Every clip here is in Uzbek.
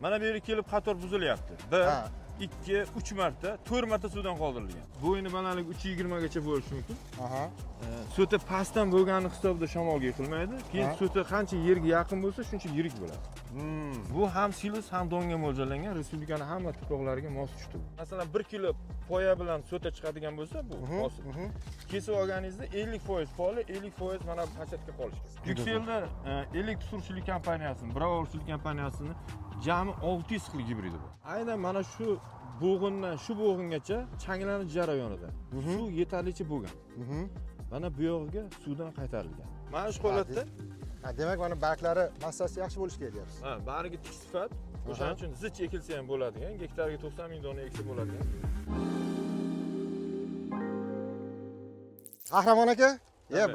Mana bu yerga kelib qator buzilyapti. 1, 2, 3 marta, 4 marta suvdan qoldirilgan. Bo'yni balandligi 3.20 gacha bo'lishi mumkin. So'ta pastdan bo'lgani hisobida shamolga yiqilmaydi. Keyin so'ta qancha yerga yaqin bo'lsa, shuncha yirik bo'ladi. Bu ham silos, ham donga mo'ljallangan, respublikani hamma tuproqlariga mos tushdi. Masalan, 1 kilo poya bilan so'ta chiqadigan bo'lsa, bu hosil. Kesib olganingizda 50% poli, 50% mana bu hashatga qolishi kerak. Yukselda elektr suruvchilik kompaniyasini, Bravo urug'chilik kompaniyasini jami 600 xil gibridi bor. Aynan mana shu bo'g'indan shu bo'g'ingacha changlanish jarayonida suv yetarlicha bo'lgan. Mana bu yog'iga suvdan qaytarilgan. Mana shu holatda Demak, mana barglari massasi yaxshi bo'lishi kerak deyapsiz. Ha, bargi tik sifat. O'shaning uchun zich ekilsa ham bo'ladigan, gektarga 90 ming dona eksa bo'ladigan. Qahramon aka,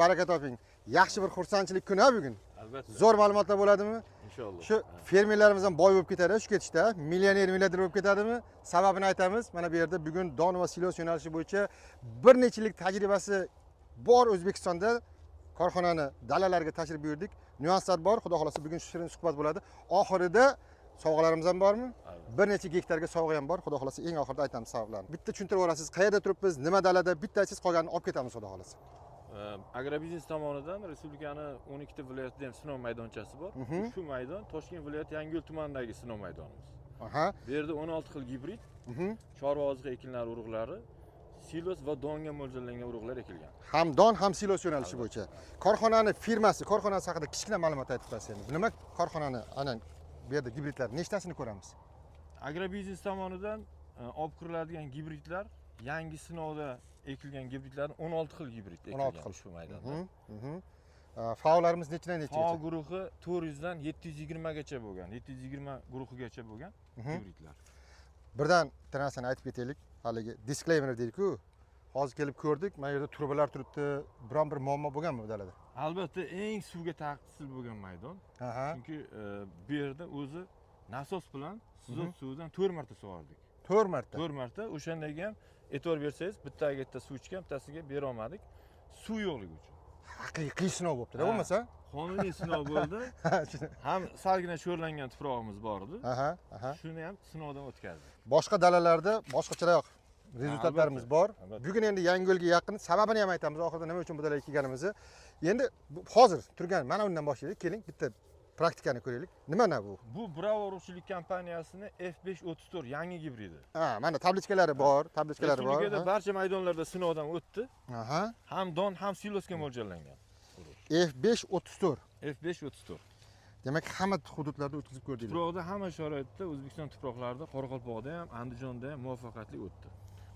baraka toping. Yaxshi bir xursandchilik kuni bugun. Albatta. Zo'r ma'lumotlar bo'ladimi? Inshaalloh. Shu fermerlarimiz ham boy bo'lib ketadi shu ketishda, millioner, milliarder bo'lib ketadimi? Sababini aytamiz. Mana bu yerda bugun don va silos yo'nalishi bo'yicha bir necha yillik tajribasi bor O'zbekistonda korxonani dalalarga tashrif buyurdik. Nyuanslar bor, xudo xolasa bugun shirin suhbat bo'ladi. Oxirida sovg'alarimiz ham bormi? Albatta. Bir necha gektarga sovg'a ham bor, xudo xolasa eng oxirida aytamiz sabablarini. Bitta tushuntirib yuborasiz, qayerda turibmiz, nima dalada, bitta aytsangiz qolganini olib ketamiz xudo xolasa. Agrobiznes tomonidan respublikani 12 ta viloyatida ham sinov maydonchasi bor. Shu maydon Toshkent viloyati Yangiyo'l tumanidagi sinov maydonimiz. Bu yerda 16 xil gibrid, chorva oziqa ekinlari urug'lari, silos va donga mo'ljallangan urug'lar ekilgan. Ham don, ham silos yo'nalishi bo'yicha. Korxonani firmasi, korxonasi haqida kichkina ma'lumot aytib qo'yasiz endi. Nima korxonani aynan bu yerda gibridlar nechtasini ko'ramiz? Agrobiznes tomonidan olib kiriladigan gibridlar yangi sinovda ekilgan gibridlarni 16 xil gibrid ekilgan 16 xil. shu maydonda. Faollarimiz nechidan FAO nechigacha? guruhi 400 dan 720 gacha bo'lgan, 720 guruhigacha bo'lgan gibridlar. Birdan bitta narsani aytib ketaylik. Haligi disclaimer deydi-ku. Hozir kelib ko'rdik, mana yerda trubalar turibdi. Biron bir muammo bo'lganmi bu dalada? Albatta eng suvga taqsil bo'lgan maydon. Chunki bu yerda o'zi nasos bilan sizot suvidan 4 marta sug'ordik. 4 marta. 4 marta. O'shandagi ham e'tibor bersangiz, bittaga bitta suv ichgan, bittasiga bera olmadik. Suv yo'qligi uchun. Haqiqiy sinov bo'libdi-da, bo'lmasa? Qonuniy sinov bo'ldi. Ham salgina sho'rlangan tuprog'imiz bor edi. Shuni ham sinovdan o'tkazdik. Boshqa dalalarda boshqacharoq rezultatlarimiz bor. Bugun endi Yangiyo'lga yaqin, sababini ham aytamiz oxirida nima uchun bu dalaga kelganimizni. Endi hozir turgan mana undan boshlaylik. Keling, bitta praktikani ko'raylik. Nima bu? Bu Bravo urug'chilik kompaniyasini F534 yangi gibridi. Ha, mana tablichkalari bor, tablichkalari bor. Respublikada barcha maydonlarda sinovdan o'tdi. Ham don, ham silosga mo'ljallangan. F534. F534. Demak, hamma hududlarda o'tkazib ko'rdinglar. Tuproqda hamma sharoitda O'zbekiston tuproqlarida, Qoraqalpoqda ham, Andijonda ham muvaffaqiyatli o'tdi.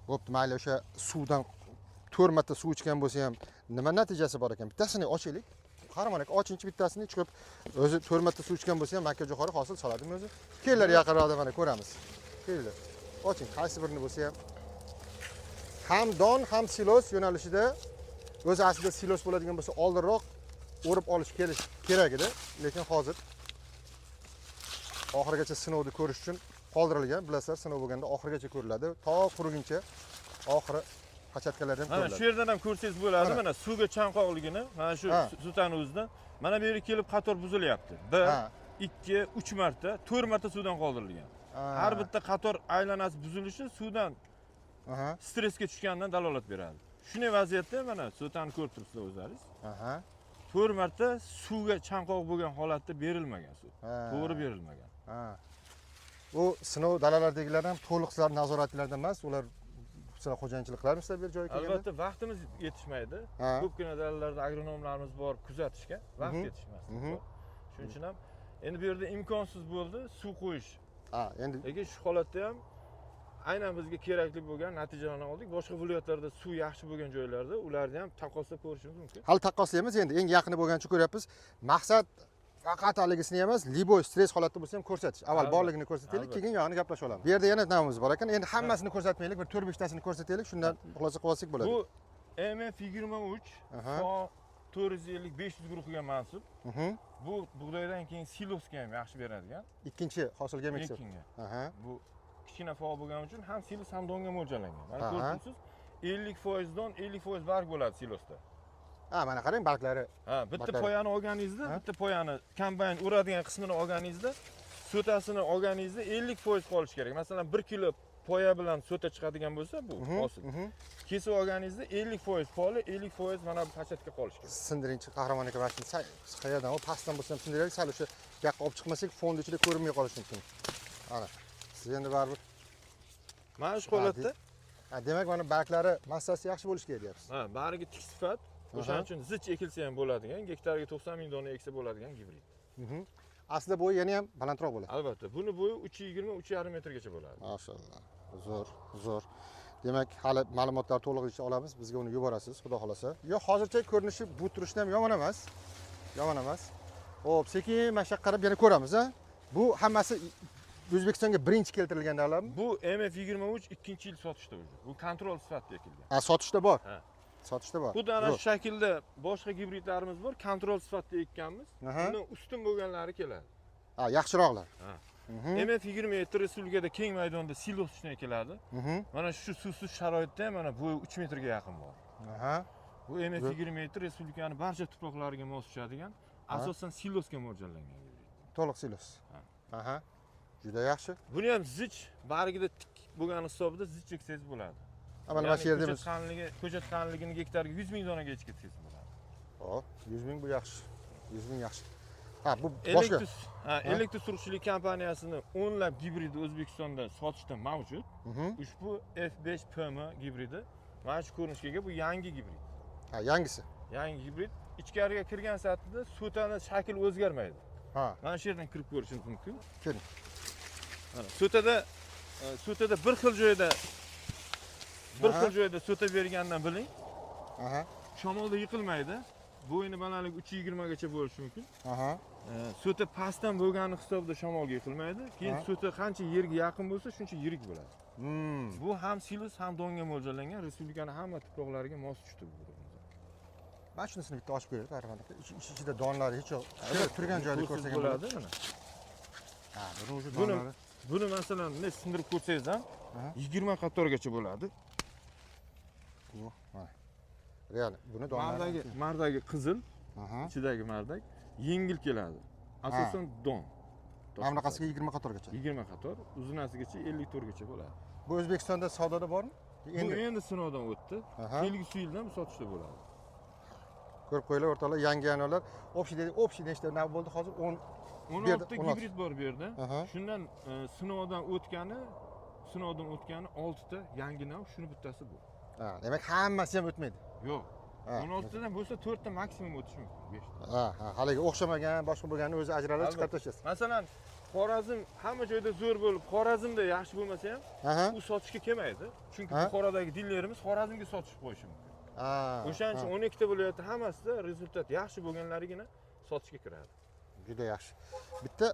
Bo'pti, mayli o'sha suvdan 4 marta suv ichgan bo'lsa ham nima natijasi bor ekan? Bittasini ochaylik. Qahramon aka, ochinchi bittasini chiqib, o'zi 4 marta suv ichgan bo'lsa ham makka jo'xori hosil soladimi o'zi? Kelinglar yaqinroqda mana ko'ramiz. Kelinglar. Oching, qaysi birini bo'lsa ham. Ham don, ham silos yo'nalishida o'zi aslida silos bo'ladigan bo'lsa oldinroq o'rib olish kelish kerak edi, lekin hozir oxirigacha sinovni ko'rish uchun qoldirilgan. Bilasizlar, sinov bo'lganda oxirigacha ko'riladi, to quriguncha oxiri hachatkalardan ham Mana ko'riladi. shu yerdan ham ko'rsangiz bo'ladi, mana suvga chanqoqligini, mana shu sutani o'zidan. Mana bu yerga kelib qator buzilyapti. 1, 2, 3 marta, 4 marta suvdan qoldirilgan. Har bitta qator aylanasi buzilishi suvdan stressga tushganidan dalolat beradi. Shunday vaziyatda mana sutani ko'rib turibsizlar o'zlaringiz. 4 marta suvga chanqoq bo'lgan holatda berilmagan suv. To'g'ri berilmagan. Bu sinov dalalardagilar ham to'liq sizlar nazoratlarida emas, ular sizlar xo'jayinchilik qilarmisizlar bu yer joyiga kelganda? Albatta vaqtimiz yetishmaydi. Ko'pgina dalalarda agronomlarimiz bor kuzatishga, vaqt yetishmasdi. Shuning uchun ham endi bu yerda imkonsiz bo'ldi suv qo'yish. Endi lekin shu holatda ham aynan bizga kerakli bo'lgan natijalarni oldik. Boshqa viloyatlarda suv yaxshi bo'lgan joylarda ularni ham taqqoslab ko'rishimiz mumkin. Hali taqqoslaymiz endi, eng yaqini bo'lgancha ko'ryapmiz. Maqsad faqat haligisini emas, liboy stress holatda bo'lsa ham ko'rsatish. Avval borligini ko'rsataylik, keyin yog'ini gaplashib olamiz. Bu yerda yana namimiz bor ekan. Endi hammasini ko'rsatmaylik, bir 4-5 tasini ko'rsataylik, shundan xulosa qilib olsak bo'ladi. Bu MF23 FO 450 500 guruhiga mansub. Bu bug'doydan keyin silosga ham yaxshi beradigan. Ikkinchi hosilga ham eksa. Ikkinchi. Bu kichkina FO bo'lgani uchun ham silos ham donga mo'ljallangan. Mana ko'ribsiz, 50% don, 50% barg bo'ladi silosda. Ha, mana qarang barglari. Ha, bitta Barglari. poyani olganingizda, bitta poyani kombayn uradigan qismini olganingizda So'tasini olganingizda 50% qolishi kerak. Masalan, 1 kilo poya bilan so'ta chiqadigan bo'lsa, bu hosil. Kesib olganingizda 50% poli, 50% mana bu pachatga qolishi kerak. Sindiringchi, Qahramon aka, mana shuni qayerdan, u pastdan bo'lsa ham sindiraylik, sal o'sha yoqqa olib chiqmasak, fond ichida ko'rinmay qolishi mumkin. Ana. Siz endi baribir Mana shu holatda, ha, demak, mana barglari massasi yaxshi bo'lishi kerak deyapsiz. Ha, bargi tik sifat, o'shaning uchun zich ekilsa ham bo'ladigan, gektarga 90 ming dona eksa bo'ladigan gibrid. Aslida bo'yi yana ham balandroq bo'ladi. Albatta, buni bo'yi 3.20, 3.5 metrgacha bo'ladi. Mashalloh. Zo'r, zo'r. Demak, hali ma'lumotlar to'lig'icha olamiz, bizga uni yuborasiz, xudo xolasa. Yo'q, hozircha ko'rinishi bu turishdan ham yomon emas. Yomon emas. Xo'p, sekin mana shu yoqqa qarab yana ko'ramiz, a? Bu hammasi O'zbekistonga birinchi keltirilgan navlarmi? Bu MF23 ikkinchi yil sotishda уже. Bu kontrol sifatida ekilgan. Ha, sotishda bor. Ha. Sotishda bor. Xuddi ana Zo'r. shu shaklda boshqa gibridlarimiz bor, kontrol sifatida ekkanmiz. Undan ustun bo'lganlari keladi. Ha, yaxshiroqlar. Ha. MF27 respublikada keng maydonda silos uchun ekiladi. Mana shu suvsiz sharoitda ham mana bo'yi 3 metrga yaqin bor. Bu MF27 respublikani barcha tuproqlariga mos tushadigan, asosan silosga mo'ljallangan gibrid. To'liq silos. Ha. Aha. Juda yaxshi. Buni ham zich bargida tik bo'lgani hisobida zich eksangiz bo'ladi. Ha, mana shu yerda biz ko'chat qalinligini gektarga 100 ming donaga eksangiz bo'ladi. Hop, 100 ming bu yaxshi. 100 ming yaxshi. Ha, bu boshqa. Electus, ha, Electus urug'chilik kompaniyasini o'nlab gibridi O'zbekistonda sotishda mavjud. Ushbu F5 PM gibridi mana shu ko'rinishga ega, bu yangi gibrid. Ha, yangisi. Yangi gibrid ichkariga kirgan saatida so'tani shakli o'zgarmaydi. Ha, Mana shu yerdan kirib ko'rishingiz mumkin. Keling. Mana so'tada bir xil joyda bir xil joyda so'ta bergandan biling. Shamolda yiqilmaydi. Bo'yni balandligi 3.20 gacha bo'lishi mumkin. So'ta pastdan bo'lgani hisobida shamolga yiqilmaydi. Keyin so'ta qancha yerga yaqin bo'lsa, shuncha yirik bo'ladi. Bu ham silos, ham donga mo'ljallangan, respublikani hamma tuproqlariga mos tushdi bu. Mana shunisini bitta ochib ko'raylik, Qahramon aka. Ichida donlari hech yo'q. Turgan joyda ko'rsak ham bo'ladi mana. Ha, buni уже donlari. Buni masalan, bunday sindirib ko'rsangiz ham 20 qatorgacha bo'ladi. Bu, mana. Real, buni donlari. Mardagi qizil, ichidagi mardak yengil keladi. Asosan don. Mana bunaqasiga 20 qatorgacha. 20 qator, uzunasigacha 54 gacha bo'ladi. Bu O'zbekistonda savdoda bormi? Bu endi sinovdan o'tdi. Kelgusi yildan bu sotishda bo'ladi. Ko'rib qo'yinglar o'rtoqlar, yangi yangilar. Общий dedi, общий nechta nav bo'ldi hozir? 10 16 Bu yerda ta 16. gibrid bor bu yerda. Shundan sinovdan o'tgani 6 ta yangi nav, shuni bittasi bu. Ha, demak hammasi ham o'tmaydi. Yo'q. Ha. 16 tadan bo'lsa 4 ta maksimum o'tishi mumkin, 5 ta. Ha, haligi o'xshamagan, boshqa bo'lganini o'zi ajralib chiqarib tashlasiz. Masalan, Xorazm hamma joyda zo'r bo'lib, Xorazmda yaxshi bo'lmasa ham, u sotishga kelmaydi. Chunki Buxorodagi dilerimiz Xorazmga sotishib qo'yishi mumkin. O'shaning uchun 12 ta viloyatda hammasida результат yaxshi bo'lganlarigina sotishga kiradi. Juda yaxshi. Bitta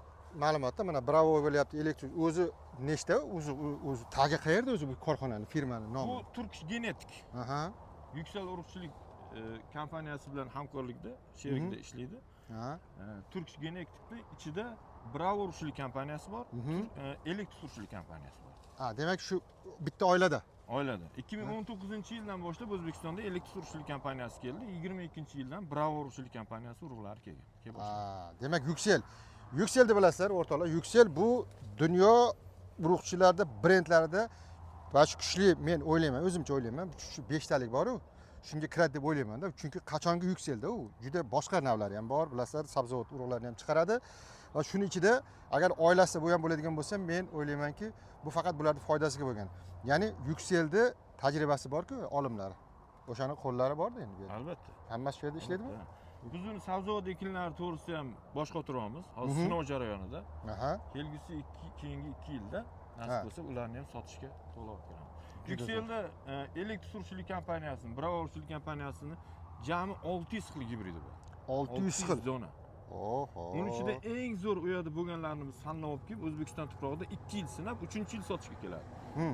ma'lumotda mana Bravo bo'lyapti, elektr o'zi nechta, o'zi tagi qayerda o'zi bu korxonani, firmani nomi? Bu Turkish Genetik. Yüksel urug'chilik kompaniyasi bilan hamkorlikda, sherikda ishlaydi. Turkish Genetikni ichida Bravo urug'chilik kompaniyasi bor, Elektr urug'chilik kompaniyasi bor. Ha, demak shu bitta oilada. Oilada. 2019-yildan boshlab O'zbekistonda Elektr urug'chilik kompaniyasi keldi. 22-yildan Bravo urug'chilik kompaniyasi urug'lari kelgan. Kelib boshladi. Ha, demak Yüksel. Yüksel deb bilasizlar o'rtoqlar. Yüksel bu dunyo urug'chilarda brendlarida va shu kuchli, men o'ylayman, o'zimcha o'ylayman, shu beshtalik bor-u, shunga kiradi deb o'ylaymanda. Chunki qachongi Yukselda u juda boshqa navlari ham bor, bilasizlar, sabzavot urug'larini ham chiqaradi. Va shuni ichida agar oilasida bu ham bo'ladigan bo'lsa, men o'ylaymanki, bu faqat bularning foydasiga bo'lgan. Ya'ni Yukselda tajribasi bor-ku olimlar. O'shani qo'llari borda endi bu yerda. Albatta. Hammasi shu yerda ishlaydimi? Albatta. Biz uni sabzavot ekinlari to'g'risida ham bosh qotiramiz. Hozir sinov jarayonida. Kelgusi keyingi 2 yilda nasib bo'lsa ularni ham sotishga to'g'ri olib kelamiz. Juda zo'r. Yukselda elektr urug'chilik kompaniyasini, Bravo urug'chilik kompaniyasini jami 600 xil gibridi bor. 600 xil. Dona. Oho. Uning ichida eng zo'r u yerda bo'lganlarini biz tanlab olib kelib, O'zbekiston tuprog'ida 2 yil sinab, 3-yil sotishga keladi.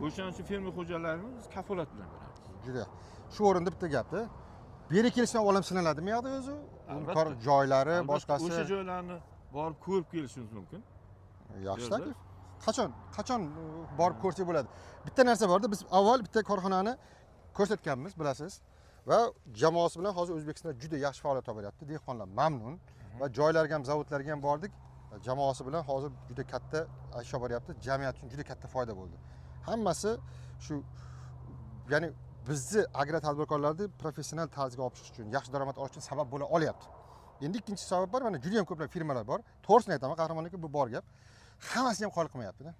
O'shaning uchun fermer xo'jaliklarini biz kafolat bilan beramiz. Juda. Shu o'rinda bitta gapda. Bu yerga kelishdan avval ham sinaladimi yoqda o'zi? Albatta. Kor joylari, Albatta, boshqasi. O'sha joylarni borib ko'rib kelishimiz mumkin. Yaxshi Yerda. taklif. Qachon borib ko'rsak bo'ladi? Bitta narsa borda, biz avval bitta korxonani ko'rsatganmiz, bilasiz. Va jamoasi bilan hozir O'zbekistonda juda yaxshi faoliyat olib boryapti. Dehqonlar mamnun va joylarga ham, zavodlarga ham bordik. Jamoasi bilan hozir juda katta ish olib boryapti, jamiyat uchun juda katta foyda bo'ldi. Hammasi shu, ya'ni bizni agrar tadbirkorlarni professional tarzga olib chiqish uchun, yaxshi daromad olish uchun sabab bo'la olyapti. Endi ikkinchi sabab bor, mana juda ham ko'plab firmalar bor. To'g'risini aytaman, Qahramon aka, bu bor gap. Hammasini ham qoyil qilmayapti-da.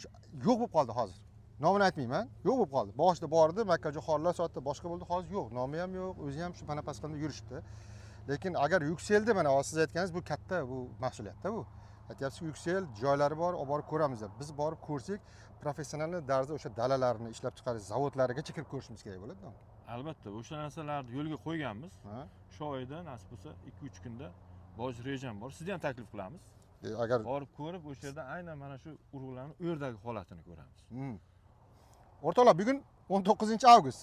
Shu yo'q bo'lib qoldi hozir. Nomini aytmayman, yo'q bo'lib qoldi. Boshida bor edi, makkajo'xorilar sotdi, boshqa bo'ldi, hozir yo'q. Nomi ham yo'q, o'zi ham shu panapas qilib yurishibdi. Lekin agar yukseldi, mana hozir siz aytganingiz bu katta bu mas'uliyatda bu. Aytyapsiz, Yuksel joylari bor, olib borib ko'ramiz deb. Biz borib ko'rsak, professional tarzda o'sha dalalarni ishlab chiqarish zavodlarigacha kirib ko'rishimiz kerak bo'ladi. Albatta, o'sha narsalarni yo'lga qo'yganmiz. Shu oyda nasib bo'lsa 2-3 kunda borish rejam bor. Sizni ham taklif qilamiz. Agar borib ko'rib, o'sha yerda aynan mana shu urug'larni u yerdagi holatini ko'ramiz. O'rtoqlar, bugun 19-avgust.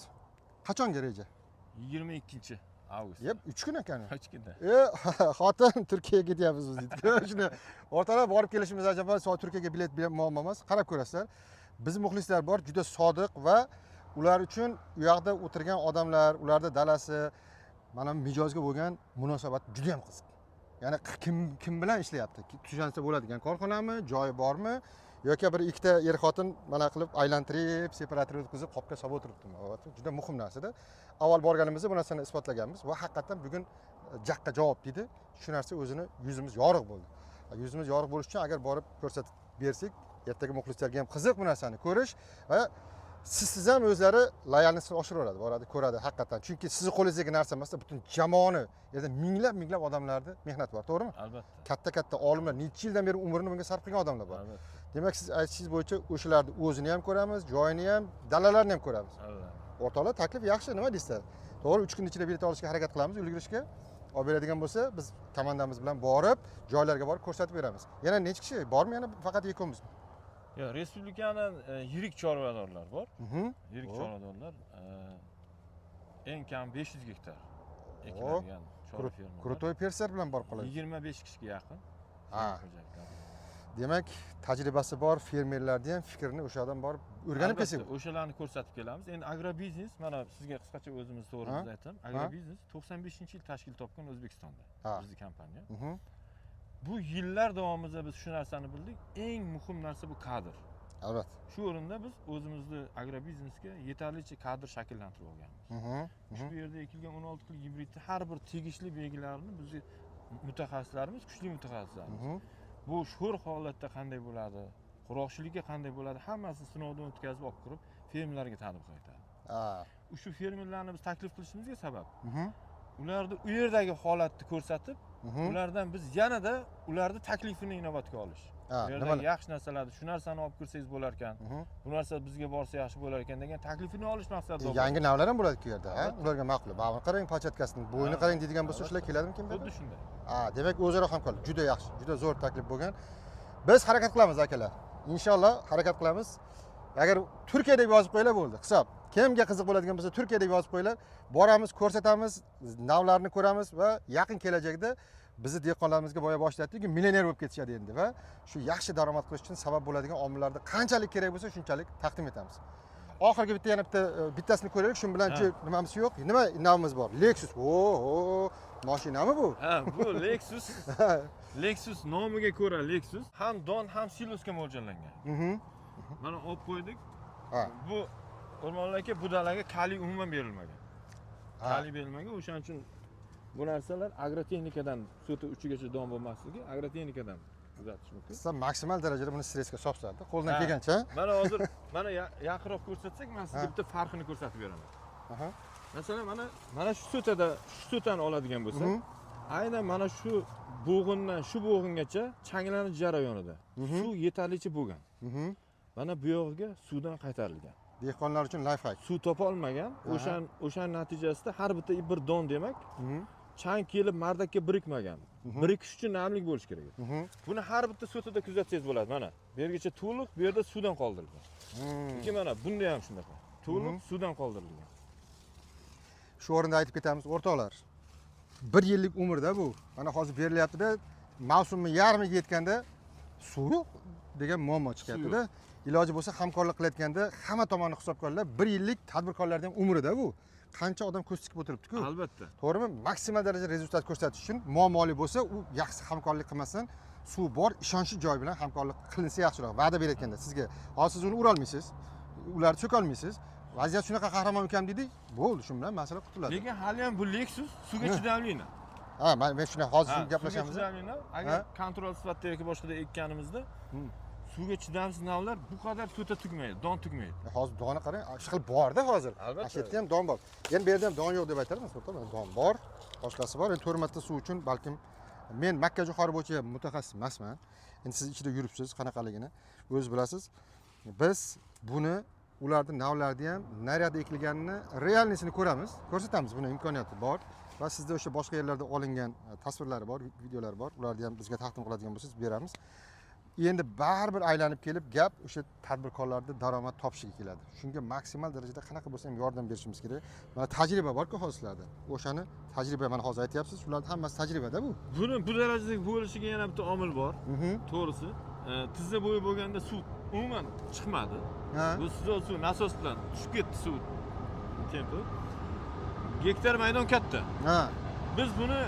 Qachonga reja? 22-avgust. Yep, 3 kun ekan. 3 kunda. Xotin Turkiyaga ketyapmiz biz deydi. Shuni o'rtoqlar, borib kelishimiz ajab, Turkiyaga bilet bilan muammo emas. Qarab ko'rasizlar. Biz muxlislar bor, juda sodiq va ular uchun u yoqda o'tirgan odamlar, ularda dalasi, mana mijozga bo'lgan munosabat juda ham qiziq. Ya'ni kim bilan ishlayapti? Tuzansa bo'ladigan korxonami, joyi bormi yoki bir ikkita er xotin mana qilib aylantirib, separator o'tkazib qopga solib o'tiribdimi? Juda muhim narsada. Avval borganimizda bu narsani isbotlaganmiz va haqiqatan bugun jaqqa javob deydi. Shu narsa o'zini yuzimiz yorug' bo'ldi. Yuzimiz yorug' bo'lishi uchun agar borib ko'rsatib bersak, ertaga muxlislarga ham qiziq bu narsani ko'rish va sizsiz ham o'zlari loyalностini oshiraveradi, boradi, ko'radi haqiqatan. Chunki sizni qo'lingizdagi narsa emasda, butun jamoani, yerda minglab minglab odamlarni mehnati bor, to'g'rimi? Albatta. Katta-katta olimlar necha yildan beri umrini bunga sarf qilgan odamlar bor. Albatta. Demak, siz aytishingiz bo'yicha o'shalarni o'zini ham ko'ramiz, joyini ham, dalalarini ham ko'ramiz. Albatta. O'rtoqlar, taklif yaxshi, nima deysizlar? To'g'ri, 3 kun ichida bilet olishga harakat qilamiz, ulgurishga. Olib beradigan bo'lsa, biz komandamiz bilan borib, joylarga borib ko'rsatib beramiz. Yana necha kishi bormi? Yana faqat ikkovimizmi? Yo'q, respublikaning yirik chorvadorlar bor. Yirik chorvadorlar eng kam 500 gektar ekiladigan chorva fermalari. Krutoy perslar bilan borib qoladi. 25 kishiga yaqin. Demak, tajribasi bor fermerlarning ham fikrini o'sha odam borib o'rganib kelsak. O'shalarni ko'rsatib kelamiz. Endi agrobiznes, mana sizga qisqacha o'zimiz to'g'rimizni aytaman. Agrobiznes 95-yil tashkil topgan O'zbekistonda. Bizning kompaniya. Bu yillar davomida biz shu narsani bildik. Eng muhim narsa bu kadr. Albatta. Shu o'rinda biz o'zimizni agrobiznesga yetarlicha kadr shakllantirib olganmiz. Ushbu yerda ekilgan 16 xil gibridni har bir tegishli belgilarini bizni mutaxassislarimiz, kuchli mutaxassislarimiz. Bu sho'r holatda qanday bo'ladi, qurg'oqchilikka qanday bo'ladi, hammasini sinovdan o'tkazib olib kirib fermerlarga tatbiq etadi. Ushbu fermerlarni biz taklif qilishimizga sabab, ularni u yerdagi holatni ko'rsatib, ulardan biz yanada ularni taklifini inobatga olish. U yerdagi yaxshi narsalarni, shu narsani olib kirsangiz bo'lar ekan, bu narsa bizga borsa yaxshi bo'lar ekan degan taklifini olish maqsadida. Yangi navlar ham bo'ladi u yerda, ha? Ularga ma'qul. Mana qarang, pochatkasini, bo'yini qarang deydigan bo'lsa, shular keladimi kim biladi? Xuddi shunday. Demak, o'zaro hamkorlik juda yaxshi, juda zo'r taklif bo'lgan. Biz harakat qilamiz akalar. Inshaalloh harakat qilamiz. Agar Turkiya deb yozib qo'yinglar bo'ldi. Hisob. Kimga qiziq bo'ladigan bo'lsa Turkiya deb yozib qo'yinglar. Boramiz, ko'rsatamiz, navlarni ko'ramiz va yaqin kelajakda bizni dehqonlarimizga boya boshida aytdikki, millioner bo'lib ketishadi endi va shu yaxshi daromad qilish uchun sabab bo'ladigan omillarni qanchalik kerak bo'lsa shunchalik taqdim etamiz. Oxirgi bitta yana bittasini ko'raylik, shu bilan nimamiz yo'q. Nima navimiz bor? Lexus. O, mashinami bu? Ha, bu Lexus. Lexus nomiga ko'ra Lexus ham don ham silosga mo'ljallangan. Mana olib qo'ydik. Bu O'rmonlar aka, bu dalaga kaliy umuman berilmagan. Kaliy berilmagan, o'shaning uchun bu narsalar agrotexnikadan sota uchigacha don bo'lmasligi agrotexnikadan kuzatish mumkin. Siz maksimal darajada buni stressga solibsizlar, qo'ldan kelgancha. Mana hozir mana yaqinroq ko'rsatsak, men sizga bitta farqini ko'rsatib beraman. Masalan, mana shu sotada, shu sotani oladigan bo'lsak, aynan mana shu bo'g'indan shu bo'g'ingacha changlanish jarayonida suv yetarlicha bo'lgan. Mana bu yog'iga suvdan qaytarilgan. Dehqonlar uchun lifehack. Suv topa olmagan, o'shan natijasida har bitta bir don demak, chang kelib mardakka birikmagan. Birikish uchun namlik bo'lishi kerak. Buni har bitta sotada kuzatsangiz bo'ladi. Mana bu yergacha to'liq, bu yerda suvdan qoldirilgan. Lekin mana bunda ham shunaqa. To'liq suvdan qoldirilgan. Shu o'rinda aytib ketamiz, o'rtoqlar. 1 yillik umrda bu. Mana hozir berilyapti-da, mavsumning yarmiga yetganda suv yo'q degan muammo chiqyapti-da. Iloji bo'lsa hamkorlik qilayotganda hamma tomonni hisobga olib, 1 yillik tadbirkorlarning ham umrida bu. Qancha odam ko'z tikib o'tiribdi-ku. Albatta. To'g'rimi? Maksimal darajada rezultat ko'rsatish uchun muammoli bo'lsa, u yaxshi hamkorlik qilmasdan Suv bor, ishonchli joy bilan hamkorlik qilinsa yaxshiroq. Va'da berayotganda sizga, hozir siz uni urolmaysiz, ularni so'kolmaysiz. Vaziyat shunaqa, Qahramon ukam deydi, bo'ldi, shu bilan masala qutuladi. Lekin hali ham bu Lexus suvga chidamli. Ha, men shuni hozir Ha, shuni gaplashamiz. Suvga chidamli. Agar kontrol sifatida yoki boshqada ekkanimizda suvga chidamsiz navlar bu qadar to'ta tugmaydi, don tugmaydi. Hozir doni qarang, shu xil borda hozir. Albatta. Shu yerda ham don bor. Endi bu yerda ham don yo'q deb aytolmaymiz, o'rtoq, don bor, boshqasi bor. Endi 4 marta suv uchun balkim men makka jo'xori bo'yicha mutaxassis emasman. Endi siz ichida yuribsiz, qanaqaligini o'zingiz bilasiz. Biz buni ularni navlarni ham naryoqda ekilganini реальный sini ko'ramiz, ko'rsatamiz, buni imkoniyati bor. Va sizda o'sha boshqa yerlarda olingan tasvirlari bor, videolar bor. Ularni ham bizga taqdim qiladigan bo'lsangiz beramiz. Endi baribir aylanib kelib gap o'sha tadbirkorlarni daromad topishiga keladi. Shunga maksimal darajada qanaqa bo'lsa ham yordam berishimiz kerak. Mana tajriba bor-ku hozir sizlarda. O'shani tajriba mana hozir aytyapsiz, shularning hammasi tajribada bu. Buni bu darajada bo'lishiga yana bitta omil bor. To'g'risi, tizza bo'yi bo'lganda suv umuman chiqmadi. Bu suv nasos bilan tushib ketdi suv tempi. Gektar maydon katta. Biz buni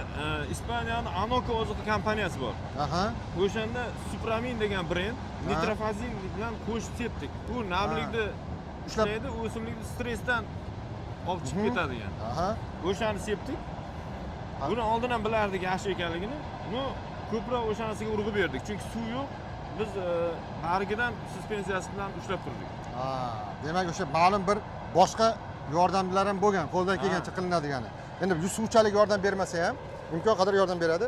Ispaniyaning Anoka oziqa kompaniyasi bor. O'shanda Supramin degan brend nitrofazin bilan qo'shib sepdik. Bu namlikni ushlaydi, o'simlikni stressdan olib chiqib ketadigan. O'shani sepdik. Buni oldin ham bilardik yaxshi ekanligini. Buni ko'proq o'shanisiga urg'u berdik. Chunki suv yo'q. Biz bargidan suspensiyasi bilan ushlab turdik. Demak, o'sha ma'lum bir boshqa yordamlar ham bo'lgan, qo'ldan kelgancha qilinadigani. Endi suvchalik yordam bermasa ham imkon qadar yordam beradi.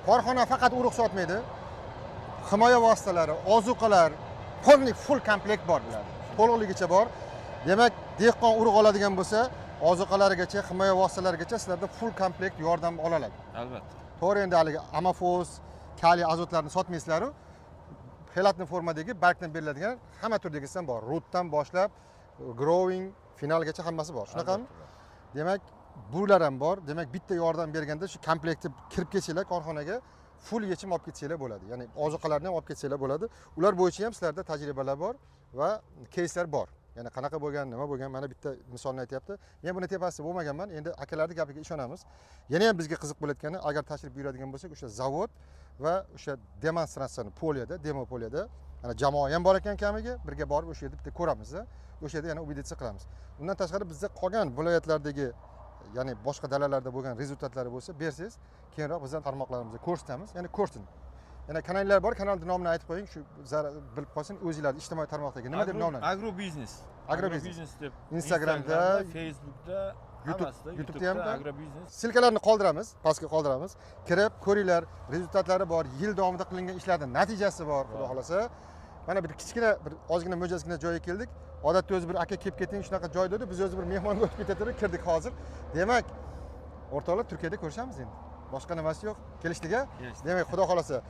Korxona faqat urug' sotmaydi. Himoya vositalari, ozuqalar, полный full komplekt bor bularda. To'liqligicha bor. Demak, dehqon urug' oladigan bo'lsa, ozuqalarigacha, himoya vositalarigacha sizlarda full komplekt yordam ola oladi. Albatta. To'g'ri, endi haligi amofos, kaliy azotlarni sotmaysizlar-u. Xelatni formadagi bargdan beriladigan hamma turdagisidan bor. Rootdan boshlab growing finalgacha hammasi bor. Shunaqami? Demak, bular ham bor. Demak, bitta yordam berganda shu komplektni kirib kelsanglar korxonaga full yechim olib ketsanglar bo'ladi. Ya'ni ozuqalarni ham olib ketsanglar bo'ladi. Ular bo'yicha ham sizlarda tajribalar bor va keyslar bor. Ya'ni qanaqa bo'lgan, nima bo'lgan, mana bitta misolni aytyapti. Men buni tepasida bo'lmaganman. Endi akalarning gapiga ishonamiz. Yana ham bizga qiziq bo'layotgani, agar tashrif buyuradigan bo'lsak, o'sha zavod va o'sha demonstratsiyani поле da, demo поле da mana jamoa ham bor ekan kamiga, birga borib o'sha yerda bitta ko'ramiz, o'sha yerda yana убедиться qilamiz. Undan tashqari bizda qolgan viloyatlardagi, ya'ni boshqa dalalarda bo'lgan результат lari bo'lsa bersangiz, keyinroq bizdan tarmoqlarimizda ko'rsatamiz. Ya'ni ko'rsin. Yana kanallar bor, kanalning nomini aytib qo'ying, shu bilib qolsin o'zinglar ijtimoiy tarmoqdagi nima deb nomlanadi? Agrobiznes. Agrobiznes. Deb Instagramda, Facebookda, YouTube, hammasida, YouTube'da ham YouTube'da agrobiznes. Ссылка larni qoldiramiz, pastga qoldiramiz. Kirib ko'ringlar, результат lari bor, yil davomida qilingan ishlarning natijasi bor, xudo xohlasa. Mana bir kichkina, bir ozgina mo'jazgina joyga keldik. Odatda o'zi bir aka kelib keting shunaqa joy dedi, biz o'zi bir mehmonga o'tib ketaverib kirdik hozir. Demak, o'rtoqlar, Turkiyada ko'rishamiz endi. Boshqa nimasi yo'q. Kelishdik-a? Demak, xudo xohlasa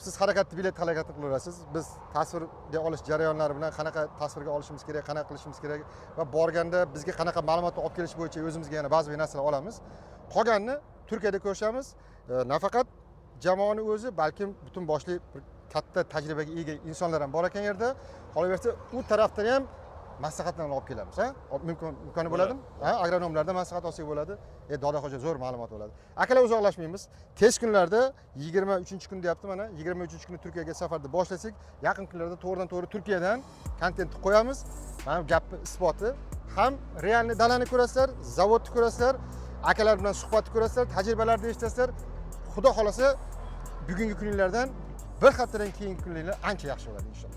siz harakatni, bilet harakatni qilaverasiz. Biz tasvirga olish jarayonlari bilan qanaqa tasvirga olishimiz kerak, qanaqa qilishimiz kerak va borganda bizga qanaqa ma'lumotni olib kelish bo'yicha o'zimizga yana ba'zi bir narsalar olamiz. Qolganini Turkiyada ko'rishamiz. Nafaqat jamoani o'zi, balkim butun boshli bir katta tajribaga ega insonlar ham bor ekan yerda. Qolaversa, u tarafdan ham maslahatlarni olib kelamiz, ha? Mumkin, imkoni bo'ladimi? Ha, agronomlardan maslahat olsak bo'ladi. Dadaxo'ja zo'r ma'lumot bo'ladi. Akalar, uzoqlashmaymiz. Tez kunlarda 23-kun deyapti mana, 23-kuni Turkiyaga safarni boshlasak, yaqin kunlarda to'g'ridan to'g'ri Turkiyadan kontentni qo'yamiz. Mana bu gapni isboti. Ham реальный dalani ko'rasizlar, zavodni ko'rasizlar, akalar bilan suhbatni ko'rasizlar, tajribalarni eshitasizlar. Xudo xolasa bugungi kunlardan bir haftadan keyingi kunlar ancha yaxshi bo'ladi inshaalloh.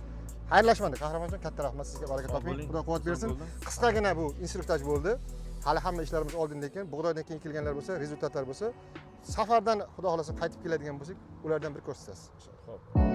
Xayrlashmadi Qahramonjon, katta rahmat sizga, baraka Sog' toping. bo'ling. Xudo quvvat bersin. Sog' bo'ling. Qisqagina bu instruktaj bo'ldi. Hali hamma ishlarimiz oldinda ekan. Bug'doydan keyin kelganlar bo'lsa, результат lar bo'lsa, safardan xudo xolasa qaytib keladigan bo'lsak, ulardan bir ko'rsatasiz. Xo'p.